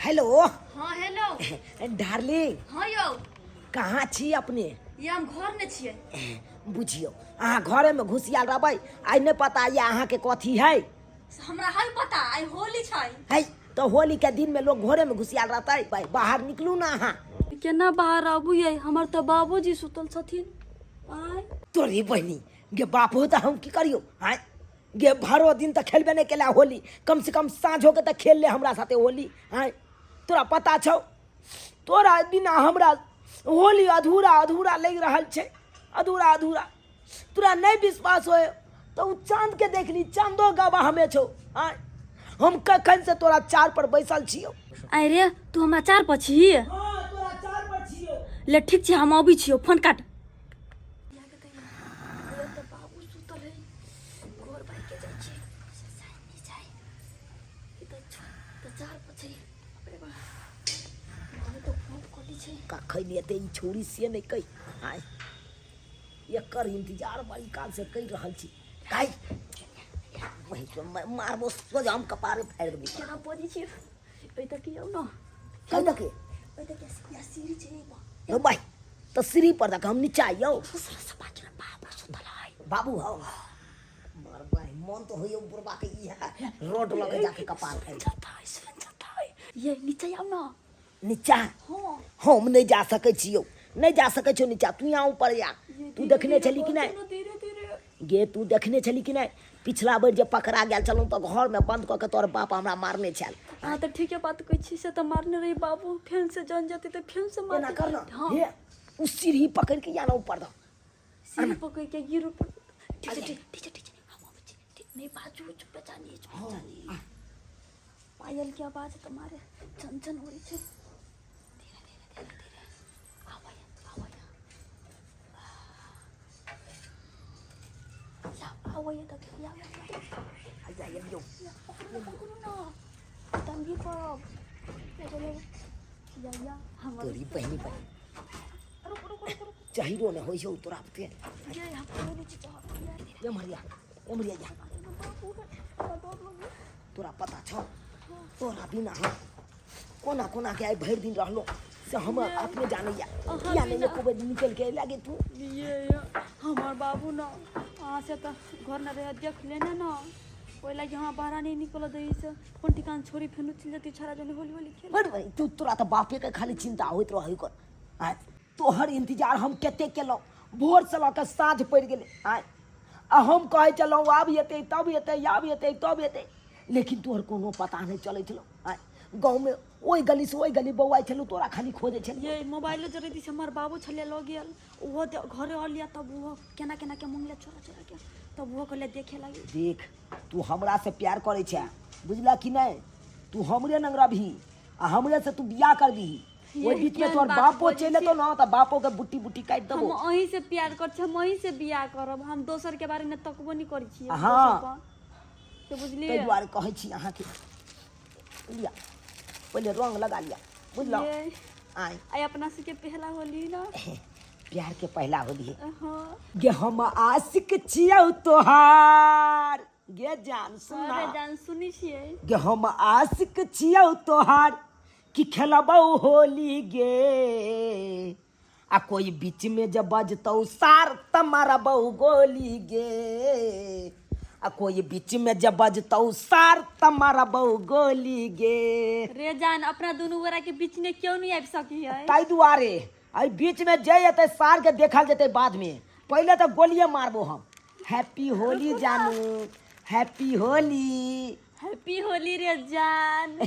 Hello. हाँ, hello. Darling. हाँ यौ। कहाँ छी अपने? ये हम घर ने छियै। बुझियौ, अहाँ घरेमे घुसियाल रहबै। आइ नहि पता यऽ अहाँके कथी है? से हमरा है पता, आइ होली छै। है तऽ होली के दिन में लोग घरे में घुसियाल रहतै? भाई, बाहर निकलू ना अहाँ। केना बाहर आबू यै? हमर तऽ बाबूजी सुतल छथिन आय। तोरी बहिनी गे, बाप हो तऽ हम की करियौ? आँय गे, भरो दिन तऽ खेलबे नहि केला होली, कम से कम साँझो के तऽ खेल ले हमरा साथे होली। आँय, तोरा पता छौ, तोरा बिना हमरा होली अधूरा अधूरा लागि रहल छै, अधूरा अधूरा। तोरा नहि विश्वास होय तऽ ओ चाँद के देख ली, चाँदो गवाह हमे छौ। आँय, हम कखन से तोरा चार पर बैसल छियौ। आय रे, तू हमरा चार पर छी? हाँ, तोरा चार पर छियौ। ले ठीक छै, हम अबै छियौ, फोन काट। बाबू सुतल है, घर भागि के जाइ छी। नहि जाइ, ई तऽ चार पर छै। अरे बा, बाबू तऽ फोन कऽ छै। कखन एतै ई छौड़ी से नहि कहि। आँय, एकर इंतजार बड़ी काल से कहि रहल छी। काहि वही तो मारबो सोझ, हम कपारे फाड़ि देबो। केना बजै छी? ओहि तक आउ ने। कहि दके। ओहि तक या सीढ़ी छै एगो। यौ भाई, तऽ सीढ़ी पर दक हम नीचा यौ। ससुर से बाजू ने, बाबू सुतल है। बाबू हौ, मारबै मन तो होइयो बुढ़बा के, ई है रोड लगे जाके कपार फाड़ि। जाता है, सुन जाता है। ये नीचे आउ ने। नीचा? हाँ। हम नहि जा सकै छियौ, नहि जा सकै छियौ नीचा। तू यहाँ ऊपर या। तू देखने छली कि नहि? धीरे धीरे। गे, तू देखने छली कि नहि, पिछला बेर जे पकड़ा गेल छलहुँ तऽ घरमे बंद कऽ के तोहर बाप हमरा मारने छल? अहाँ तऽ ठीके बात कहै छी, से तऽ मारने रही बाबू। फेन से जन जेतै तऽ फेन से एना मारतै। कर ना। हाँ। हे, उ सीढ़ी पकड़ के या ना ऊपर दऽ। सीढ़ी पकड़ के गिरू पर। ठीक छै, ठीक ठीक छै, ठीक छै, हम अबै छी। ठीक, नहि बाजू, चुप जानी, चुप जानी। पायल के आवाज तुम्हारे चन चन हो रही छै। धीरे धीरे धीरे धीरे आबै आबै या आबै तक या। आइया एलियौ। पकड़ू पकड़ू ना, तंगी पड़ब। या या हमर तोरी बहिनी बहिन। रुक रुक रुक रुक। चहिरो ने होइ छौ तोरा पे। ये हम कोई नहीं चाह। एम्हर या, एम्हर या। तोरा पता छौ, तोरा बिना हम कोना कोना के आइ भरि दिन रहलो से हम अपने जानैया। किया नहि एको बेर निकलि के लागे तू? ये हमर बाबू न अहाँ से तऽ घर न रहे देख लेने न, ओहि लागि हमरा बाहर नहीं निकल दै से। कोन ठिकान छोड़ी फेनु चलि जती छड़ा जने होली होली खेल। बड़ भाई, तू तोरा तऽ बापे के खाली चिंता होइत रहै कर। आँय, तोहर इंतजार हम कते केलहुँ, भोर से लऽ कऽ साँझ पड़ि गेलै। आँय, आ हम कहै छलहुँ आब एतै तब एतै, आब एतै तब एतै, लेकिन तोहर कोनो पता नहि चलै छलौ। आँय, गाँवमे ओहि गली से ओहि गली बौआइ छलहुँ, तोरा खाली खोजै छलियै। ये मोबाइलो जरे दिस हमर बाबू छले लऽ गेल, ओहो घरे अलिया तब ओहो केना केना के मंगले चोरा चोरा के, तब ओहो कहले देखे लागी। देख, तू हमरा से प्यार करै छै, बुझला कि नहि? तू हमरे नंग रहबही आ हमरे से तू बियाह करबही। ओहि बीच में केहन तोहर बात बापो बजै चलि एतौ ने तऽ बापो के बुट्टी बुट्टी काटि हम देबो। अहीं से प्यार कर छी, हम अहीं से बियाह करब, हम दोसर के बारे में तकबो नहीं करै छियै। हाँ। दोसर पर से बुझलियै। ताहि दुआरे कहै छी अहाँके, लिया पहिले रंग लगा लिया, बुझलहुँ? ये आय। आइ अपना सबके पहला होली ना। प्यार के पहला होली है। हाँ। गे हम आशिक छियौ तोहार गे जान, सुन ना। अरे जान, सुनी छियै। गे हम आशिक छियौ तोहार, कि खेलबौ होली गे, आ कोई बीच में जब बजतौ सार त मारबौ गोली गे, आ कोई बीच में जब बजतौ सार त मारबौ गोली गे। रे जान, अपना दुनू गोरा के बीच में क्यों नहीं आबि सकी है? ताहि दुआरे एहि बीच में जे एतै सार के देखल जेतै बाद में, पहिले तऽ गोलिये मारबो हम। हैप्पी होली जानू, हैप्पी होली। हैप्पी होली रे जान,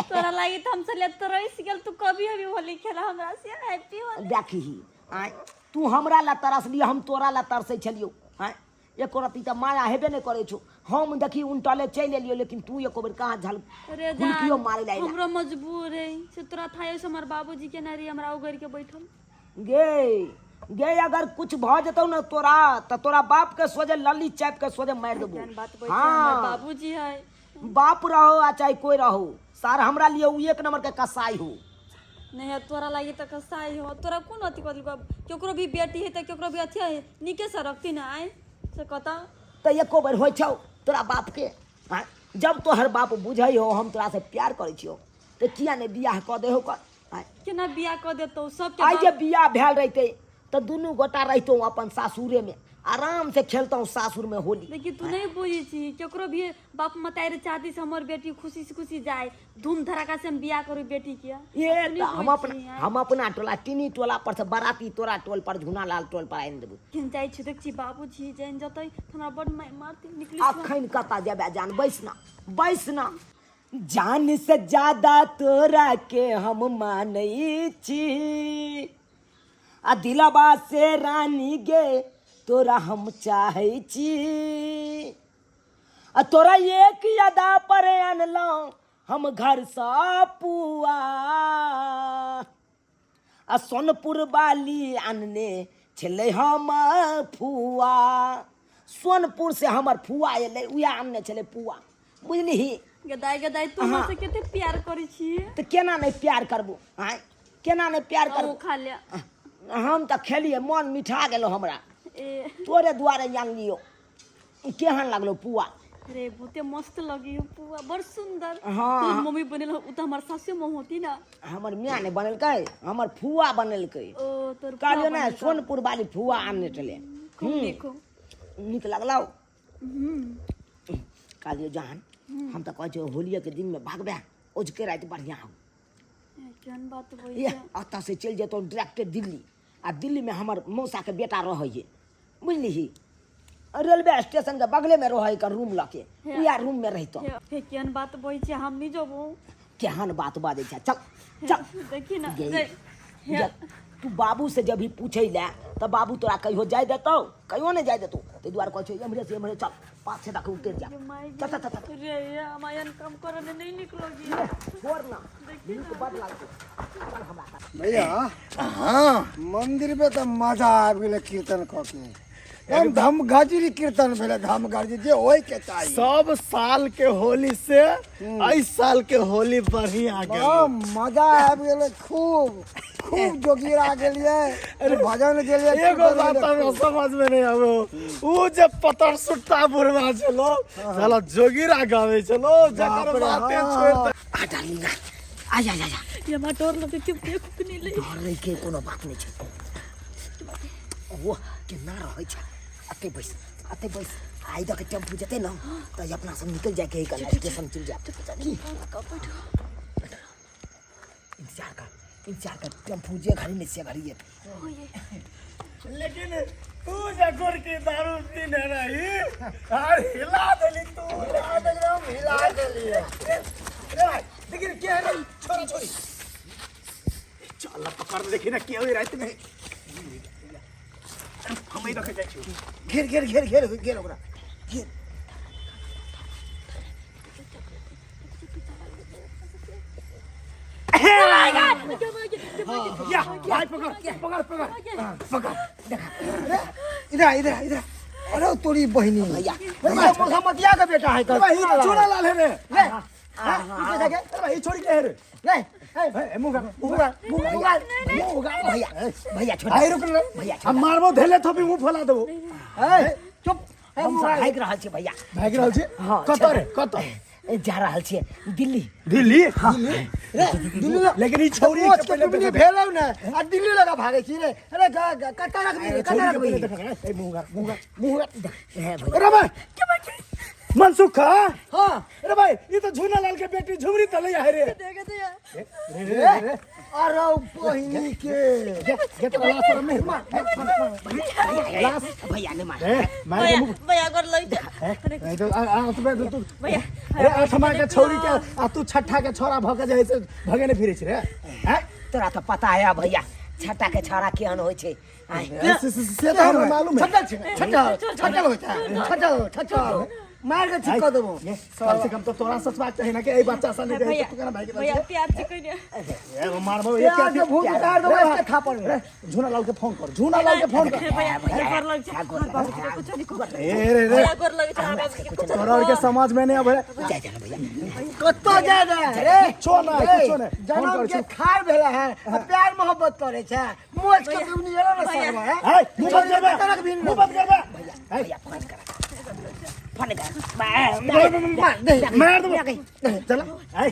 तोरा लागी तो हम चले तरस गेल, तू कभी अभी होली खेला हमरा से। हैप्पी होली। देखही, आँय, तू हमरा ला तरसली, हम तोरा ला तरसै छलियौ। आँय, एको रत्ती तऽ माया हेबे नहि करै छौ। हम देखी उनटले चलि एलियौ, लेकिन तू एको बेर कहाँ झल रे हुलकियो जान मारै ला अयला। हमरो मजबूर है से तोरा था से हमर बाबूजी के ना रही हमरा उगड़ के बैठल। गे गे, अगर कुछ भऽ जेतौ ने तोरा तऽ तोरा बाप के सोझे लल्ली चापि के सोझे मारि देबो। केहन बात बोलै छै? हमर हाँ, बाबूजी है। बाप रहो आ चाहे कोई रहो, सार हमरा लिए उ एक नंबर के कसाई हो। नहीं है, तोरा लागी तऽ कसाई हो। तोरा कोन अथी कर देलकौ? केकरो भी बेटी है तऽ केकरो भी अथी है, नीके से रखती ना। आय से कतऽ तऽ एको बेर होइ छौ तोरा बाप के? आँय, जब तोहर बाप बुझै हो हम तोरा से प्यार करै छियौ। तऽ किया नहि बियाह कऽ दे हो कर आँय। केना बियाह कऽ देतौ सबके आइ जे बाप बियाह भेल रहितै तऽ दुनू गोटा रहितहुँ अपन सासुरेमे आराम से खेलतहुँ सासुरमे होली। देखी तू नहीं बुझै छी, केकरो भी बाप मतारी चाहती से हमर बेटी खुशी से खुशी जाए, धूम धड़ाका से हम बियाह करू बेटी के। ये तू नहीं तऽ हम बुझै अपना छी, आँय। हम अपना टोला टीनी टोला पर से बराती तोरा टोल पर झुनालाल टोल पर आनि देबौ। केहन जाइ छी देख छी बाबूजी जानि जतै तऽ हमरा बड मारि मारतै। निकली अखन कतऽ जेबै जान, बैस ना बैस ना। जान से ज्यादा तोरा के हम मानै छी, आ दिलबा से रानी गे तोरा हम चाहै छी, आ तोरा एक अदा पर अनलहुँ हम घर सँ पुआ, आ सोनपुर बाली अनने छलै हमर फुआ। सोनपुर से हमर फुआ एलै, उएह अनने छलै पुआ, बुझलिही। गदाइ गदाइ तू हमरा से कते प्यार करै छी। तऽ केना नहि प्यार करबो आँय, केना नहि प्यार ओ करबो। खा ले। हम तऽ खेलियै, मन मिठा गेलो हमरा। ए तोरे दुआरे आनलियौ। केहन लागलो पुआ? अरे बहुते मस्त लगी हो पुआ, बड़ सुंदर। हाँ। तोर मम्मी बनेल हो, उ तऽ हमर सासु माँ होती ना। हमर माय नहि बनेलकै, हमर फुआ बनेलकै। ओ तोर फुआ कहलियौ ने बनेलकै। सोनपुर वाली फुआ आनने छलै। खूब देखो नीक लगलौ। कहलियौ जहन हम तऽ कहै छियौ होलियेके दिनमे भागबै, ओझके राति बढ़िआँ हो। केहन बात होइ ये छै। एतऽ से चलि जेतौ डायरेक्टे दिल्ली, आ दिल्लीमे हमर मौसाके बेटा रहै है, बुझलिही, रेलवे स्टेशन के बगले में रहै है रूम लके, उएह रूम में रहितौ। हे केहन बात बोलै छै, हम नहि जेबौ। केहन बात बाजै छै, चल चल। देखी ना गे, गे, हे। गे, तू बाबू से जब भी पूछै ले तऽ बाबू तोरा कहियो जाय देतौ? कहियो नहि जाय देतौ। ताहि दुआरे कहै छौ एम्हरे से एम्हरे चल, पाँच छः तक उतरि जा। गे माय चल चल चल चल। रे, ये हमायन काम करे में नहीं निकलोगी। छोड़ ना, नीक बड लागतौ, चल हमरा साथ। भैया। हाँ, मंदिर में तऽ मजा आबि गेलै कीर्तन कऽ के, एकदम धम गजरी कीर्तन भेलै, धम गजरी जे होय के चाही। सब साल के होली से एहि साल के होली बढ़िया गेल। बड़ा मजा आबि गेलै, खूब खूब जोगिरा गेलियै, भजन गेलियै। एगो बात हमरा समझ में नहीं आबो, उ जे पतर सुट्टा बुढ़वा छलो साला जोगिरा गावे छलो, जकर बाप रे, बाते हाँ। छोड़ दे। आ डार्लिंग, आ आ जा जा जा। ये हमरा डर लगे कि देखो कि नहीं ले। डर के कोनो बात नहीं छै, ओ केना रहै छै। अते बैस अते बैस, आइ दऽ के टेम्पू जेतै ने तऽ अपना सब निकलि जायके है, स्टेशन चलि जायब। की इंतजार कर, इंतजार कर, टेम्पू जे घड़ी नहि से घड़ी एतै। लेकिन तू जे गोरकी दारू पीने रही आर हिला देली तू, एकदम हिला देलियै। रे भाई देखिन के है रे, छोरा छोरी चल पकड़, देखी ना के होई रात में। हम ही रखे जाइ छी। घेर घेर घेर घेर घेर ओकरा घेर। या भाई पकड़ पकड़ पकड़ पकड़। इधर इधर इधर। अरे तोरी बहिनी भैया मौसा के बेटा है। अरे भाई ई चूड़ा लाल है रे। ले पीछे जाके। अरे भाई ई छोड़ी के है रे। ले ए मुंह मुंह मुंह भैया भैया भैया छोड़। आई रुक रे भैया हम मारबो धेले थोपी मुंह फैला देबो। ए चुप। हम सब भागि रहल छियै भैया। भागि रहल छी? हाँ, कतऽ रे कतऽ जा रहल छियै? दिल्ली। दिल्ली? रे दिल्ली लग- लेकिन ई छौरी मोच के के पहिले डुबनी देख। भेलौ ने आ दिल्ली लगा भागै छी रे। अरे कतऽ रखबी रे, कतऽ छौरी के रखबी? पहिले देख। ए मुंह गार मुंह गार मुंह गार। हे भैया। अरे भाई मनसुख। हाँ। अरे भाई ई तो झूना लाल के बेटी झुमरी तले है रे। देखे तो यार। रे रे रे। अरे बहिनी के गे तो लाज शरम नहीं। भैया भैया नहीं मार। ए मार के भैया मुंह। भैया गोर लग जा। अरे ए तो आ आ तो तू भैया। अरे आठमा के छौरी के आ तू छठा के छोरा भ के जाइ से भगे नहीं फिरे छी रे हैं? तोरा तऽ पता है भैया, छठा के छौड़ा केहन होइ छै। आँय। से तो हमरा मालूम है। छटल छै, छटल छटल होइ छै, छटल छटल मार के ठीक कऽ देबो। कम से कम तो तोरा सोचबाक चाही ना कि एहि बच्चा सन जे भैया तू केना भागि रहल भैया छी। प्यार से कहिने। ए मारबो एक प्यार के भूत उतार देबो इसके थापड़ में। झूना लाल के फोन कर, झूना लाल के फोन कर। भैया भैया गोर लग जा, बाबू के कुछ नहीं कर। ए रे रे भैया गोर लग जा, बाबू के कुछ। तोरा और के समाज में नहीं अब जा जा भैया। कतऽ जाय दे रे? कुछो ना कुछो नहीं। फोन जनम कर के खार भेला है आ प्यार मोहब्बत करे छै, मोच के दुनी एलो ना सरवा है। ए मुंह बंद करबे, कतऽ रखबी? मुंह बंद करबे। भैया फोन कर, फोन कर। मार दे, मार दे। चल ए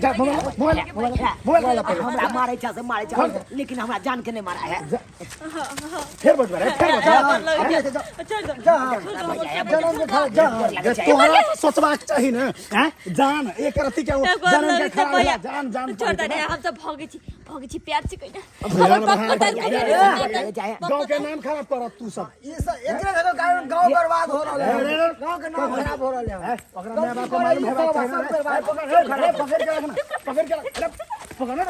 जा मोबाइल मोबाइल मोबाइल मोबाइल ला पहिले। हमरा मारे छै से मारे छै, लेकिन हमरा जान के नहीं मारा है। फेर बजबै रे, फेर बजबै। छोड़ दो। जा जनम के खा जा। जे तोहरा सोचबाक चाही ने हैं, जान एक रत्ती के एगो जनम के लड़की खराब भैया। भेला, जान जान छोड़ दे पड़ै रे, छै। हम सब भगै छी, भगै छी, प्यार छी कहिना। भैया, हमर बाप भैया, पता भैया, नहीं। भैया, गाँव के नाम खराब करत तू सब। ई सब एकरे सबके कारण गांव बर्बाद हो रहल है। अरे, अरे, गांव के नाम खराब हो रहल है। हैं, ओकरा माय बाप के मालूम हेबाक चाही ने। ए, पकड़, ए, पकड़, पकड़ के रख ना, पकड़ के रख, अरे, पकड़ ना।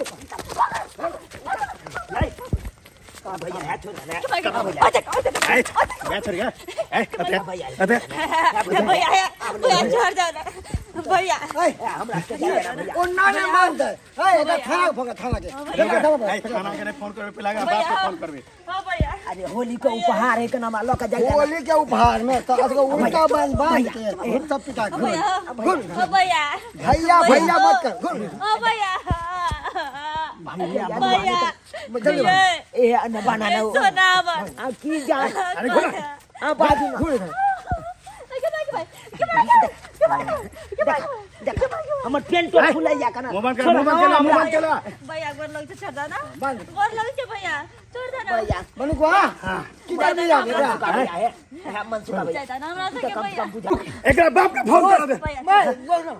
भैया है, छोड़ दे। ए, भैया छोड़ गया। ए, अते, अते। भैया भैया छोड़ दो ना भैया। हमरा के जाए ना भैया। ओ ना नहीं मानते ए, एकरा थाना के फोन कर, थाना के एकरा थाना पर। ए, थाना के नहीं फोन करबे, पहले एकरा बाप के फोन करबे। हाँ भैया। अरे होली के उपहार है के नाम लऽ के जाए। होली के उपहार में तो असगर उल्टा बांध बांध के सब पिटा के भैया। घुर। हाँ भैया। भैया भैया मत कर, घुर। हाँ भैया। भैया भैया। जल्दी बांध। ए न बना ये ना सोना आ की जा। अरे घुर। आ बाजू ना। घुर इधर। देख देख, हमर पेंटो फुलैया कना। मोबाइल के, मोबाइल के ला, मोबाइल के ला। भैया गोर लग छोड़ दो ना। बांध। गोर लग छे भैया, छोड़ दो ना। भैया मनु को की कर दिया एकरा? भैया है है मनसुखा भैया। जाए ना हमरा तो सके कम से भैया। कम बुझा। एकरा बाप के फोन कर दे। भैया मैं बोल ना,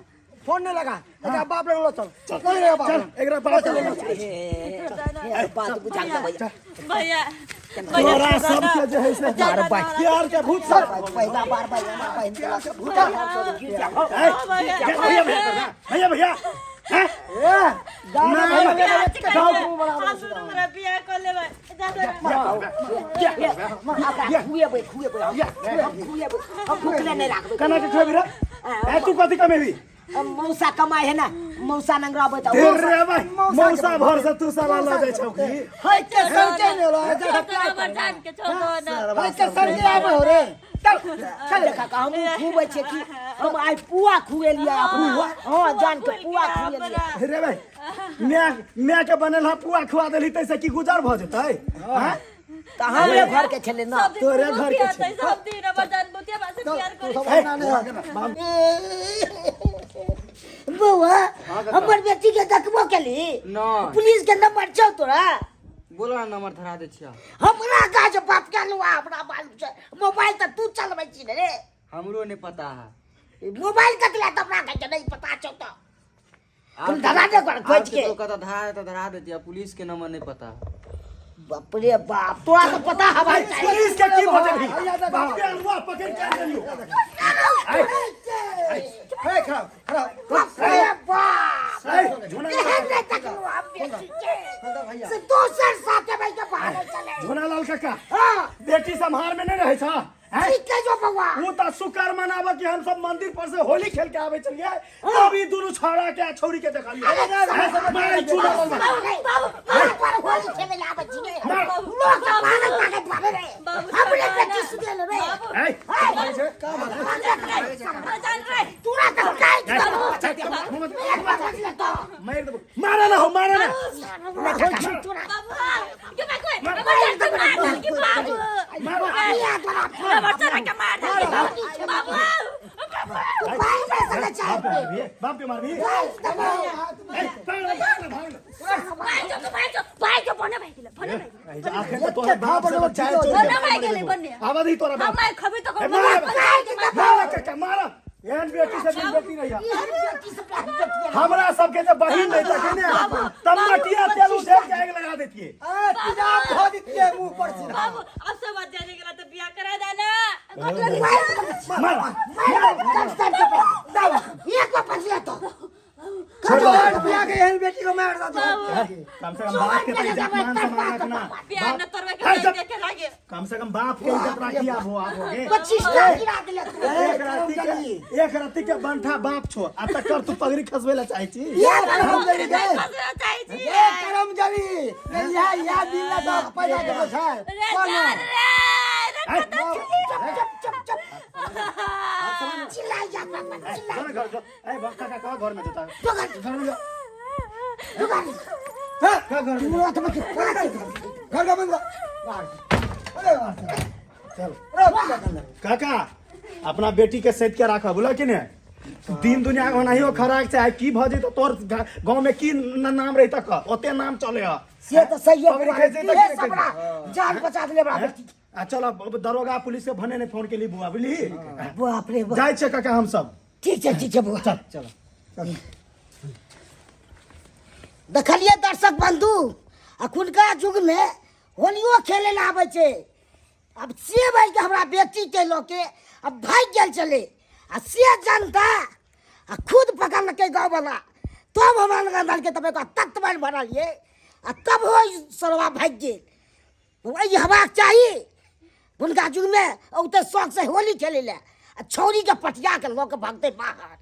फोन नहीं लगा, एकरा बाप लग लो, चल चल नहीं लगा बाप चल लग। एकरा बाप के ले चल। छोड़ दो ना। हे, बात बुझा दे भैया। भैया तोरा सब के जे है से जाए ना। प्यार के भूत सब। पहिला बार भाई हमरा बहिन के लग ए, भैया भैया भैया भैया हैं? ए, गाँव ना, में ना, भैया प्यार गाँव को बड़ा हम दुनू हमरा बियाह कर लेबै, जा दो ना। खुएबै खुएबै हम, खुएबै हम, भूखले नहीं राखबै। केना के खेबी रे? ए, तू कथी कमेबी? हम मौसा कमाए है ना, मौसा नंग रहबै तऽ रे भाई, मौसा भर से तू साला लऽ जाइ छौ की? है के सर के नहीं रहा है। छोड़ दो ना, हमर जान के छोड़ दो ना। है के सर के आवे हो रे। चल चल देखा का हम खुबै छियै की हम आइ पुआ खुएलियै अपना। हाँ जान के पुआ खुएलियै। रे भाई, माय माय के बनल हा पुआ खुआ देली तैसे की गुजर भऽ जेतै? हैं? तऽ हमरे घर के छलै ना। सब दिन तोरे खूब घर के प्यार छै। दै, सब दिन हमर जान बुतिया बा से प्यार तू करै सब छै। अपना नहीं है। बौआ हमर बेटी के देखबो केली? नहि। पुलिस के नंबर छौ तोरा? बोला ना, नंबर धरा दै छियै। हमरा गाछ बाप के लुआ हमरा मालूम छै, मोबाइल तऽ तू चलबै छी ने रे। हमरो नहीं पता है। मोबाइल कतला तऽ हमरा कहै छै नहीं पता छौ तऽ तुम धरा दे घर खोज के। तो कतऽ धरा तऽ धरा दै छियै, पुलिस के नंबर नहीं पता है। बाप रे बाप, तोरा तऽ पता हवा चाही। पुलिस के की बजेबी? भैया देखा। बाप के अलुआ पकड़ के आनि देलियौ। हे, खड़ा खड़ा। बाप रे बाप, ए, झोना एहन नहि देखलहुँ हम बेटी के। भैया। से दोसर साथे बैठ के भागल चले। झोना लाल काका, हाँ बेटी सम्हार में नहीं रहै छ हैं? ठीक है जो बउआ। ऊ तऽ शुक्र मनाबऽ कि हम सब मंदिर पर से होली खेल के आबै छलियै, तब ई दुनू छौड़ा के आ छौड़ी के देखलियै। मारै चूड़ा लाल। बाबू बाबू होली खेले ला आबै छी रे। लोक तऽ पागल पागल भागे रे। बाबू, हमरे छोड़ बेटी ना। सुतेल रे। बाबू। ए, जान रे। तोरा तऽ काटि देबौ। मार एक बार बजले तऽ। देबो, मारा ना हो, मारा ना। तोरा बाबू के भागो, हमर जान के मार देलकी बाबू। बिया तोरा। हमर सोना के मार देलकी बाबू। बाबू तू भाई पैसा ले चाहे। बाप के मारबी, बाप के मारबी। ए, भाग ना, भाग ना, भाग ना। भाई जो भाई जो भाई जो बने भाई गेलै, बने भाई गेलै। आखिर तऽ तोहर बाप से बच्चा चोर बने भाई गेलै, बने। आवाज ही तोरा बाप। हम खबे तो ए, मारा, मारा काका, मारा। एहन बेटी से बिन बेटी नहीं है। एहन बेटी से प्यार बेटी। हमरा सबके जे बहिन नहीं तके ने तब मटिया तेल उधेड़ के आगि लगा देतिए। ए, तेजाब धो दितियै मुंह पर सीधा। बाबू अब सब बात जाने गेला तो बियाह करा देना। मारा। एक बार बजले तऽ। छोड़ बिया के एहन बेटी को मार दो। कम से कम बाप के तो इज्जत मान सम्मान रखना। बियाह न करवे के ए, नहीं देखे लागे। कम से कम बाप के इज्जत राखी। आब हो, आब हो गे। 25 लाख गिरा देले तू। एक राति के, एक राति के बंठा बाप छो आ तकर तू पगड़ी खसबै ला चाहै छी? ये करम जली गे। फसना चाहै छी। ये करम जली ये या दिन ला तो पैदा के छै। रे कौन जान रे रे। ए, चुप चुप चुप चुप, चिल्ला जा बाबा, चिल्ला। जो ना घर जो। ए बाप काका कहाँ घर में जेता? तू घर, घर में जा। तू घर। हां, का घर में तू तो मत घर का बंद बाहर। अरे बाहर चल अरे बाहर। काका, अपना बेटी के सैत के राखा, बोला कि ने? दिन दुनिया के ओनाहियो खराक छै, आइ की भऽ जेतौ तोर गाँव में की नाम रही तक ओते नाम चले ह। से तऽ सही है पब्लिक बुआ, है जे तूहे तऽ की सबरा जान बचा देले बड़ा बेटी। आ चल अब दरोगा पुलिस के भने ने फोन केली बुआ, बुझली? बाप रे बाप। जाइ छै काका हम सब। ठीक छै, ठीक छै बुआ। चल चल। देखलिए दर्शक बंधु, अखुनका युग में होलियो खेले ला आबै छै। अब से भाई के हमरा बेटी के लऽ के अब भागि गेल छलै, आ से जनता आ खुद पकड़लकै गाँव वाला, तब हमरा लग देलकै, तब ओकरा तख्त बान्हि भरलियै आ तब हो सरवा भागि गेल। एहि हेबाक चाही हुनका युगमे औते शौक से होली खेलै लए आ छौड़ीके पटिया के लऽ के भागतै बाहर।